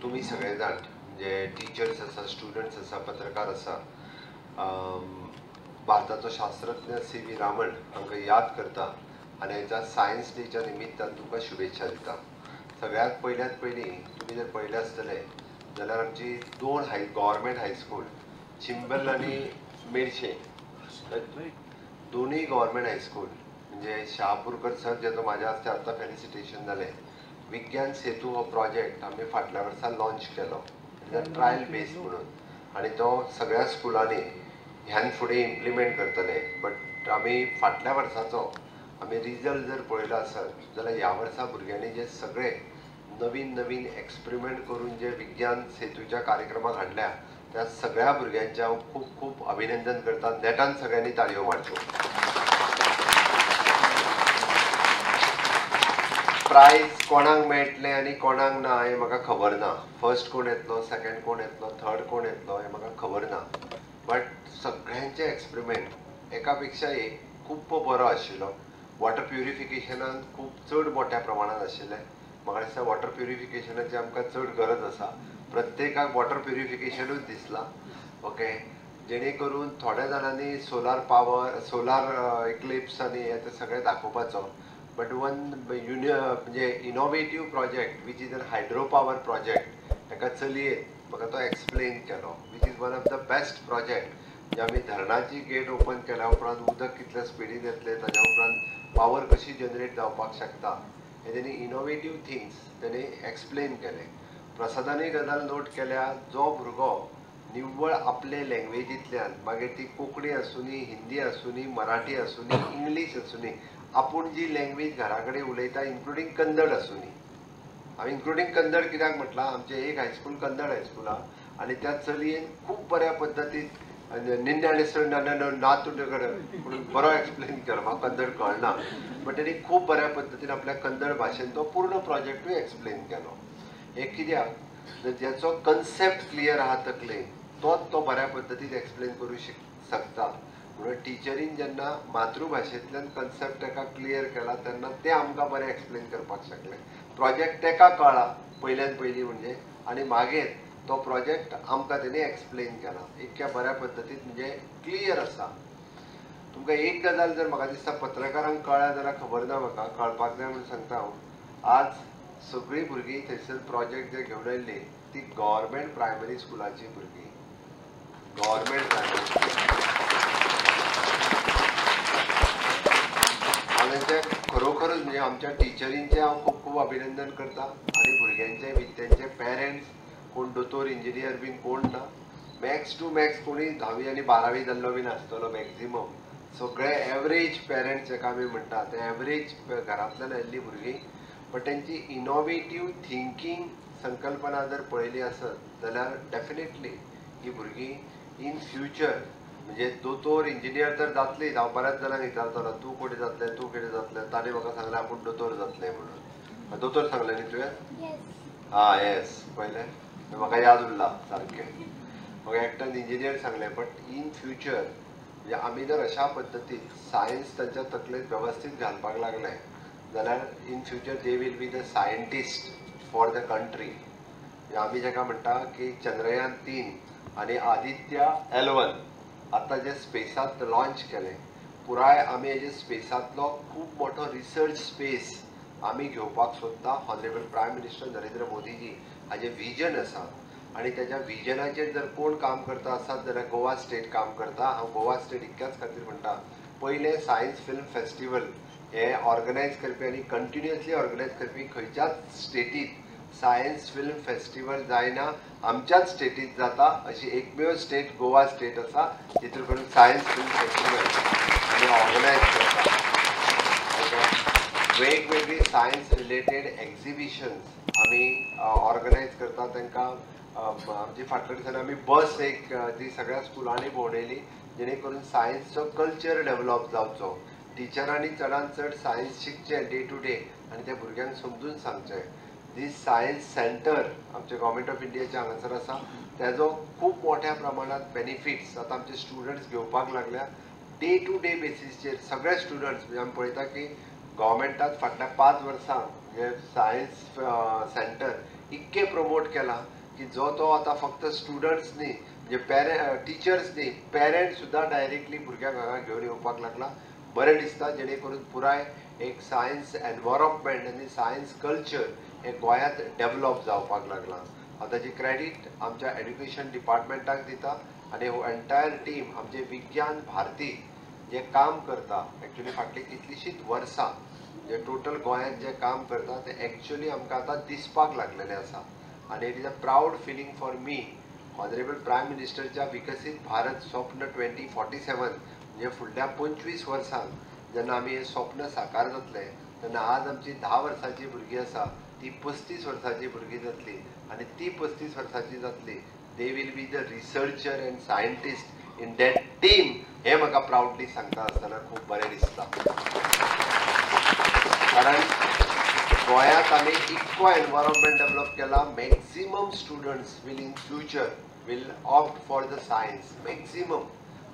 तुमी सगळे जाण म्हणजे टिचर्स आसा, स्टुडंट्स आसा, पत्रकार आसा, भारताचो शास्त्रज्ञ सी व्ही रामन हांकां याद करता आनी हेच्या सायन्स डेच्या निमित्तान तुमकां शुभेच्छा दिता. सगळ्यांत पयल्यात पयलीं तुमी जर पळयलें आसतलें जाल्यार आमची दोन गव्हर्मेंट हायस्कूल चिंबल आनी मेरशे दोनूय गव्हर्मेंट हायस्कूल म्हणजे शहापूरकर सर जेचो म्हाज्या हस्ते आतां फेलिसिटेशन जालें. विज्ञान सेतू हो प्रोजेक्ट आमी फाटल्या वर्सा लॉंच केलो ट्रायल बेस म्हणून आनी तो सगळ्या स्कुलांनी ह्यान फुडें इम्प्लिमेंट करतले. बट आमी फाटल्या वर्साचो आमी रिजल्ट जर पळयलो आसत जाल्यार ह्या वर्सा भुरग्यांनी जे सगळे नवीन नवीन एक्सपेरिमेंट करून जे विज्ञान सेतूच्या कार्यक्रमाक हाडल्या त्या सगळ्या भुरग्यांचें हांव खूब खूब अभिनंदन करता. नेटान सगळ्यांनी ताळयो मारच्यो. प्रायज कोणाक मेळटलें आनी कोणाक ना हें म्हाका खबर ना. फर्स्ट कोण येतलो, सेकंड कोण येतलो, थर्ड कोण येतलो हें म्हाका खबर ना. बट सगळ्यांचे एक्सपेरिमेंट एका पेक्षा एक खूब बरो आशिल्लो. वॉटर प्युरिफिकेशनान खूब चड मोठ्या प्रमाणान आशिल्लें. म्हाका दिसता वॉटर प्युरिफिकेशनाची आमकां चड गरज आसा. प्रत्येकाक वॉटर प्युरिफिकेशनूच दिसलां. ओके, जेणे करून थोड्या जाणांनी सोलार पावर, सोलार इक्लिप्स आनी हें तें सगळें दाखोवपाचो. बट वन म्हणजे innovative project which is an hydro power project एका चलयेन म्हाका तो एक्सप्लेन केलो, which is one of the best project. म्हणजे आमी धरणाची गेट ओपन केल्या उपरांत उदक कितल्या स्पिडीन येतलें, ताज्या उपरांत पावर कशी जनरेट जावपाक शकता हें तेणी इनोवेटीव थिंग्स तेणी एक्सप्लेन केलें. प्रसादानूय गजाल नोट केल्या, जो भुरगो निव्वळ आपले लँग्वेजींतल्यान, मागीर ती कोंकणी आसूनी, हिंदी आसूनी, मराठी आसूनी, इंग्लीश आसूनी, आपूण जी लँग्वेज घरा कडेन उलयता इन्क्लुडींग कन्नड आसूनी. हांवें इन्क्लुडींग कन्नड कित्याक म्हटलां, आमचें एक हायस्कूल कन्नड हायस्कूल आहा आनी त्या चलयेन खूब बऱ्या पद्दतीन निन्याणेश्वर नातुडे म्हणून बरो एक्सप्लेन केलो. म्हाका कन्नड कळना बट तेणी खूब बऱ्या पद्दतीन आपल्या कन्नड भाशेन तो पूर्ण प्रोजेक्टूय एक्सप्लेन केलो. हें कित्याक ज्याचो कन्सेप्ट क्लियर आहा तकलेन तोच तो बऱ्या पद्दतीन एक्सप्लेन करूं शकता. म्हणून टिचरीन जेन्ना मातृभाशेंतल्यान कन्सेप्ट ताका क्लियर केला तेन्ना तें आमकां बरें एक्सप्लेन करपाक शकलें. प्रोजेक्ट ताका कळ्ळा पयल्यान पयलीं म्हणजे आनी मागीर तो प्रोजेक्ट आमकां तेणी एक्सप्लेन केला इतक्या बऱ्या पद्दतीन, म्हणजे क्लियर आसा. तुमकां एक गजाल जर म्हाका दिसता पत्रकारांक कळ्ळ्या जाल्यार खबर ना, म्हाका कळपाक जाय म्हणून सांगता हांव. आज सगळीं भुरगीं थंयसर प्रोजेक्ट जे घेवन आयिल्लीं ती गव्हर्मेंट प्रायमरी स्कुलाचीं भुरगीं. गव्हर्मेंट प्रायमरी स्कूल हांव तांचें खरोखरच म्हणजे आमच्या टिचरींचें हांव खूब खूब अभिनंदन करता आनी भुरग्यांचें विथ तेंचे पेरंट्स कोण दोतोर इंजिनियर बीन कोण ना, मॅक्स टू मॅक्स कोणी 10वी आनी 12वी जाल्लो बीन आसतलो मॅक्झिमम. सगळे एवरेज पेरंट्स जेका आमी म्हणटा ते एवरेज घरांतल्यान आयिल्लीं भुरगीं. बट तेंची इनोवेटीव थिंकींग संकल्पना जर पळयली आसत जाल्यार डेफिनेटली ही भुरगीं इन फ्युचर म्हणजे दोतोर इंजिनियर तर जातलीच. हांव बऱ्याच जाणांक विचारतालो तूं कोण जातलें, तूं कितें जातलें, ताणें म्हाका सांगलें आपूण दोतोर जातलें म्हणून. दोतोर सांगलें न्ही तुवें? हां येस, पळयलें म्हाका याद उरला सारकें. म्हाका एकट्यान इंजिनियर सांगलें. बट इन फ्युचर म्हणजे आमी जर अशा पद्दतीन सायन्स तांच्या तकलेंत वेवस्थीत घालपाक लागले जाल्यार in future they will be the scientist for the country. म्हणजे आमी जेका म्हणटा की चंद्रयान 3 आनी आदित्य L1 आतां जे स्पेसांत लॉंच केलें, पुराय आमी हेजे स्पेसांतलो खूब मोठो रिसर्च स्पेस आमी घेवपाक सोदता. Honourable prime minister Narendra Modiji हाजें विजन आसा आनी तेज्या विजनाचेर जर कोण काम करता आसत जाल्यार गोवा स्टेट काम करता. हांव गोवा स्टेट इतक्याच खातीर म्हणटा, पयलें सायन्स फिल्म फेस्टिवल हें ऑर्गनायज करपी आनी कंटिन्युअसली ऑर्गनायज करपी खंयच्याच स्टेटीत सायन्स फिल्म फेस्टिवल जायना, आमच्याच स्टेटीत जाता. अशी एकमेव स्टेट गोवा स्टेट आसा जितून करून सायन्स फिल्म फेस्टिवल आमी ऑर्गनायज करता. वेगवेगळी सायन्स रिलेटेड एक्झिबिशन्स आमी ऑर्गनायज करता. तांकां आमची फाटल्या दिसांनी आमी बस एक ती सगळ्या स्कुलांनी भोंवडयली जेणे करून सायन्सचो कल्चर डेवलप जावचो, टिचरांनी चडान चड सायन्स शिकचें डे टू डे आनी त्या भुरग्यांक समजून सांगचें. दीस सायन्स सेंटर आमचे गव्हर्मेंट ऑफ इंडियाचे हांगासर आसा तेजो खूब मोठ्या प्रमाणात बेनिफिट्स आतां आमचे स्टुडंट्स घेवपाक लागल्या डे टू डे बेसीसचेर. सगळे स्टुडंट्स म्हणजे आमी पळयता की गव्हर्मेंटान फाटल्या 5 वर्सां म्हणजे सायन्स सेंटर इतकें प्रमोट केलां की जो तो आतां फक्त स्टुडंट्स न्ही, म्हणजे टिचर्स न्ही, पेरंट्स सुद्दां डायरेक्टली भुरग्यांक हांगा घेवन येवपाक लागला. बरें दिसता, जेणे करून पुराय एक सायन्स एनवायरोमेंट आनी सायन्स कल्चर हें गोंयांत डेवलप जावपाक लागलां. हांव ताची क्रेडीट आमच्या एड्युकेशन डिपार्टमेंटाक दिता आनी हो एंटायर टीम आमचे विज्ञान भारती जे काम करता, एक्चुअली फाटलीं कितलींशींच वर्सां जे टोटल गोंयांत जें काम करता तें एक्चुअली आमकां आतां दिसपाक लागलेलें आसा. आनी it is a proud feeling for me. Honourable prime मिनिस्टरच्या विकसीत भारत स्वप्न 2047 म्हणजे फुडल्या 25 वर्सांक जेन्ना आमी हें स्वप्न साकार जातलें तेन्ना आज आमची 10 वर्सांची भुरगीं आसा ती 35 वर्सांची भुरगीं जातली आनी ती 35 वर्सांची जातली. They will be the researcher and scientist in that team. हें म्हाका प्रावडली सांगता आसतना खूब बरें दिसता, कारण गोंयांत आमी इतको एनवायरोमेंट डेवलप केला. Maximum students will in future will opt for the science maximum,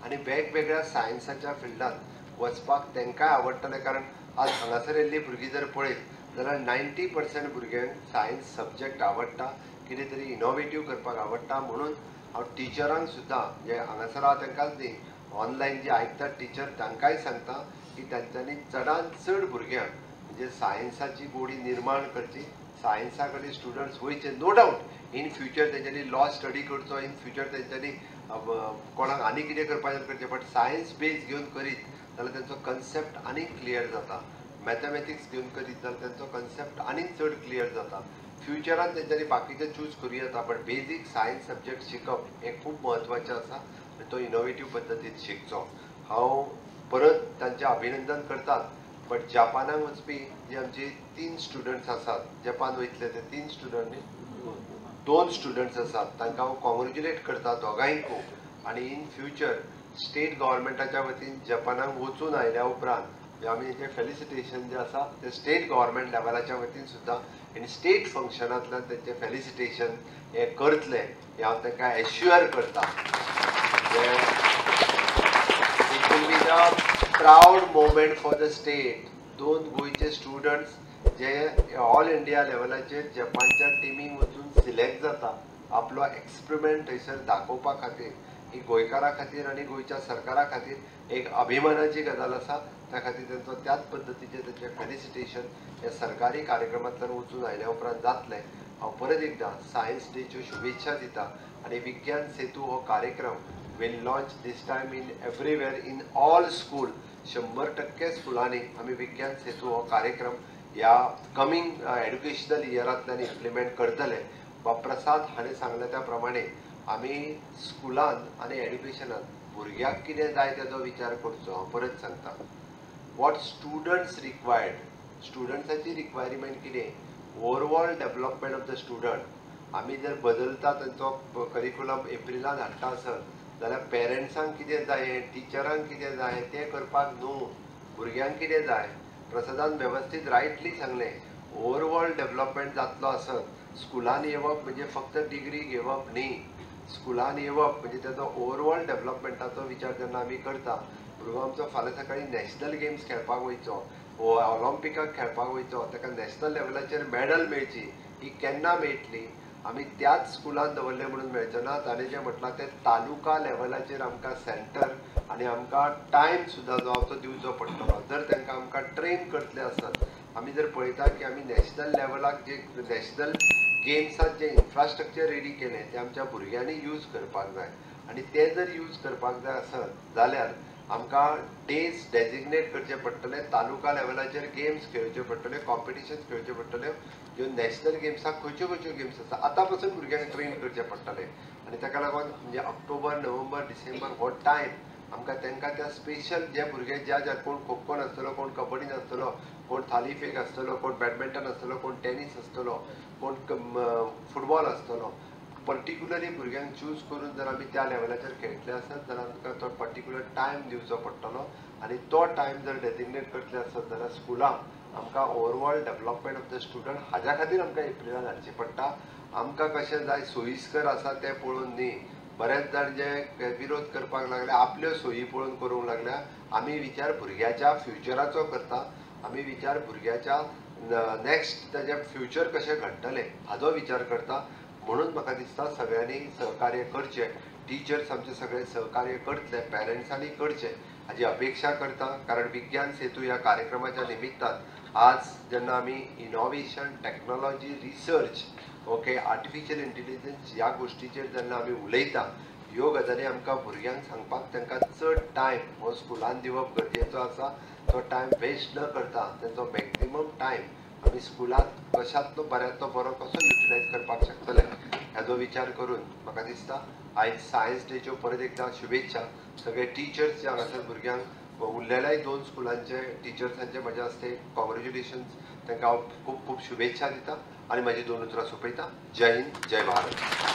आनी वेगवेगळ्या सायन्साच्या फिल्डांत वचपाक तांकांय आवडटलें. कारण आज हांगासर येयल्लीं भुरगीं जर पळयत जाल्यार 90% भुरग्यांक सायन्स सब्जेक्ट आवडटा, कितें तरी इनोवेटीव करपाक आवडटा. म्हणून हांव टिचरांक सुद्दां जे हांगासर आहा तांकांच न्ही, ऑनलायन जे आयकतात टिचर तांकांय सांगता की तांच्यांनी चडान चड भुरग्यांक म्हणजे सायन्साची गोडी निर्माण करची, सायन्सा कडेन स्टुडंट्स वयचे. नो डावट इन फ्युचर तेंच्यांनी लॉ स्टडी करचो, इन फ्युचर तेंच्यांनी कोणाक आनी कितें करपाचें करचें, बट सायन्स बेज घेवन करीत जाल्यार तेंचो कन्सेप्ट आनीक क्लियर जाता. मॅथमॅटिक्स घेवन करीत जाल्यार तेंचो कन्सेप्ट आनीक चड क्लियर जाता. फ्युचरान तेंच्यांनी बाकीचें चूज करूं येता, बट बेजीक सायन्स सब्जेक्ट शिकप हें खूब म्हत्वाचें आसा आनी तो इनोवेटीव पद्दतीन शिकचो. हांव परत तांचें अभिनंदन करतात, बट जपानाक वचपी जे आमचे 3 स्टुडंट्स आसात, जपान वयतले ते 3 स्टुडंट न्ही, 2 स्टुडंट्स आसात, तांकां हांव कॉंग्रेच्युलेट करता दोगांयकूय. आनी इन फ्युचर स्टेट गव्हर्मेंटाच्या वतीन जपानाक वचून आयल्या उपरांत आमी तेंचें फेलिसिटेशन जें आसा तें स्टेट गव्हर्मेंट लेवलाच्या वतीन सुद्दां आनी स्टेट फंक्शनांतल्यान तेंचें फेलिसिटेशन हें करतलें हें हांव तांकां एश्युअर करता. It will be the proud moment for the state. 2 गोंयचे स्टुडंट्स जे ऑल इंडिया लेवलाचेर जपानच्या टिमीक वचून सिलेक्ट जाता आपलो एक्सपेरिमेंट थंयसर दाखोवपा खातीर, ही गोंयकारां खातीर आनी गोंयच्या सरकारा खातीर एक अभिमानाची गजाल आसा. त्या खातीर तेंचो त्याच पद्दतीचें तेंचें फेलिसिटेशन हे सरकारी कार्यक्रमांतल्यान वचून आयल्या उपरांत जातलें. हांव परत एकदां सायन्स डेच्यो शुभेच्छा दिता आनी विज्ञान सेतू हो कार्यक्रम will launch this time in everywhere in all school. 100% स्कुलांनी आमी विज्ञान सेतू हो कार्यक्रम ह्या कमींग एड्युकेशनल इयरांतल्यान इम्प्लिमेंट करतले. प्रसाद हाणें सांगलें त्या प्रमाणे आमी स्कुलान आनी एड्युकेशनान भुरग्याक कितें जाय तेजो विचार करचो. हांव परत सांगता, what students required, स्टुडंट्साची रिक्वायरमेंट कितें, overall development of the student. आमी जर बदलता तेंचो करिकुलम एप्रिलान हाडटा आसत जाल्यार पेरंट्सांक कितें जाय, टिचरांक कितें जाय तें करपाक न्हू, भुरग्यांक कितें जाय. प्रसादान वेवस्थीत रायटली सांगलें, ओवरऑल डेवलपमेंट जातलो आसत स्कुलान येवप म्हणजे फक्त डिग्री घेवप न्ही, स्कुलान येवप म्हणजे तेजो ओवरऑल डेवलपमेंटाचो विचार जेन्ना आमी करता, भुरगो आमचो फाल्यां सकाळीं नॅशनल गेम्स खेळपाक वयचो, ऑलिम्पिकाक खेळपाक वयचो, ताका नॅशनल लेवलाचेर मॅडल मेळची, ही केन्ना मेळटली? आमी त्याच स्कुलान दवरलें म्हणून मेळचें ना. ताणें जें म्हटलां तें तालुका लेवलाचेर आमकां सेंटर आनी आमकां टायम सुद्दां जो आसा तो दिवचो पडटलो. जर तांकां आमकां ट्रेन करतले आसत, आमी जर पळयता की आमी नॅशनल लेवलाक जे नॅशनल गेम्सात जे इन्फ्रास्ट्रक्चर रेडी केलें तें आमच्या भुरग्यांनी यूज करपाक जाय, आनी तें जर यूज करपाक जाय आसत जाल्यार आमकां डेज डेजिग्नेट करचे पडटले, तालुका लेवलाचेर गेम्स खेळच्यो पडटल्यो, कॉम्पिटिशन्स खेळच्यो पडटल्यो, ज्यो नॅशनल गेम्साक खंयच्यो खंयच्यो गेम्स आसा आतां पासून भुरग्यांक ट्रेन करचें पडटलें. आनी ताका लागून म्हणजे ऑक्टोबर, नोव्हेंबर, डिसेंबर हो टायम आमकां तांकां त्या स्पेशल जे भुरगे ज्या ज्या कोण खो खोन आसतलो, कोण कबड्डीन आसतलो, कोण थाली फेक आसतलो, कोण बॅडमिंटन आसतलो, कोण टेनीस आसतलो, कोण फुटबॉल आसतलो, पर्टिक्युलरली भुरग्यांक चूज करून जर आमी त्या लेवलाचेर खेळटले आसत जाल्यार आमकां तो पर्टिक्युलर टायम दिवचो पडटलो. आनी तो टायम जर डेजिग्नेट करतले आसत जाल्यार स्कुलांक आमकां overall development of the student हाज्या खातीर आमकां एप्रिलान हाडचें पडटा. आमकां कशें जाय सोयीस्कर आसा तें पळोवन न्ही, बरेच जाण जे विरोध करपाक लागले आपल्यो सोयी पळोवन करूंक लागल्या. आमी विचार भुरग्याच्या फ्युचराचो करता, आमी विचार भुरग्याच्या नॅक्स्ट ताजें फ्युचर कशें घडटलें हाजो विचार करता. म्हणून म्हाका दिसता सगळ्यांनी सहकार्य करचें, टिचर्स आमचे सगळे सहकार्य करतले, पॅरंट्सांनी करचें हाजी अपेक्षा करता. कारण विज्ञान सेतू ह्या कार्यक्रमाच्या निमित्तान आज जेन्ना आमी innovation, technology, research, okay, artificial intelligence ह्या गोश्टीचेर जेन्ना आमी उलयता, ह्यो गजाली आमकां भुरग्यांक सांगपाक तांकां चड टायम हो स्कुलान दिवप गरजेचो आसा. तो टायम वेस्ट न करता तांचो मॅक्झिमम टायम आमी स्कुलांत कशांतलो बऱ्यांतलो बरो कसो युटिलायज करपाक शकतले हाजो विचार करून म्हाका दिसता आयज सायन्स डेच्यो परत एकदां शुभेच्छा सगळे टिचर्स जे हांगासर भुरग्यांक उरलेल्याय 2 स्कुलांचे टिचर्सांचे म्हज्या हस्ते कॉंग्रेच्युलेशन्स, तांकां हांव खूब खूब शुभेच्छा दिता आनी म्हाजी 2 उतरां सोंपयता. जय हिंद, जय भारत.